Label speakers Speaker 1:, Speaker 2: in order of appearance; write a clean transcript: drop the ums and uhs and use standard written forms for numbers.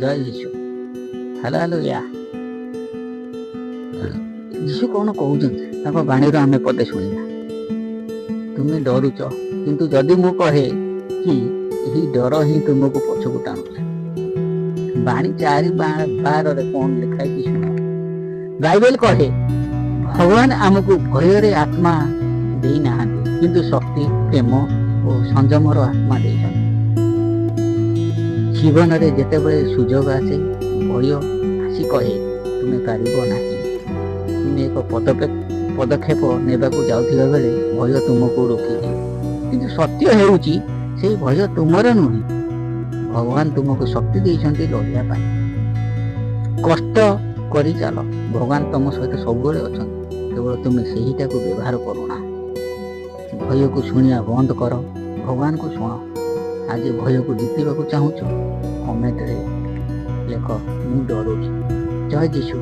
Speaker 1: ଜୟ ଯୀଶୁ। ହାଲେଲୁୟା। ଯୀଶୁ କଣ କହୁଛନ୍ତି, ତାଙ୍କ ବାଣୀରୁ ଆମେ ପଦେ ଶୁଣିବା। ତୁମେ ଡରୁଛ, କିନ୍ତୁ ଯଦି ମୁଁ କହେ କି ଏହି ଡର ହିଁ ତୁମକୁ ପଛକୁ ଟାଣୁଛି। ବାଣୀ 4:12ରେ କଣ ଲେଖା ହେଇଛି ଶୁଣ। ବାଇବେଲ କହେ, ଭଗବାନ ଆମକୁ ଭୟରେ ଆତ୍ମା ଦେଇନାହାନ୍ତି, କିନ୍ତୁ ଶକ୍ତି, ପ୍ରେମ ଓ ସଂଯମର ଆତ୍ମା ଦେଇଛନ୍ତି। ଜୀବନରେ ଯେତେବେଳେ ସୁଯୋଗ ଆସେ, ଭୟ ଆସି କହେ, ତୁମେ ପାରିବ ନାହିଁ। ତୁମେ ଏକ ପଦକ୍ଷେପ ନେବାକୁ ଯାଉଥିବା ବେଳେ ଭୟ ତୁମକୁ ରୋକିଦିଏ। କିନ୍ତୁ ସତ୍ୟ ହେଉଛି, ସେଇ ଭୟ ତୁମର ନୁହେଁ। ଭଗବାନ ତୁମକୁ ଶକ୍ତି ଦେଇଛନ୍ତି ଲଢ଼ିବା ପାଇଁ। କଷ୍ଟ କରି ଚାଲ। ଭଗବାନ ତମ ସହିତ ସବୁବେଳେ ଅଛନ୍ତି, କେବଳ ତୁମେ ସେହିଟାକୁ ବ୍ୟବହାର କରୁନା। ଭୟକୁ ଶୁଣିବା ବନ୍ଦ କର, ଭଗବାନଙ୍କୁ ଶୁଣ। ଆଜି ଭୟକୁ ଜିତିବାକୁ ଚାହୁଁଛ? କମେଣ୍ଟରେ ଲେଖ, ମୁଁ ଡରୁଛି। ଜୟ ଯୀଶୁ।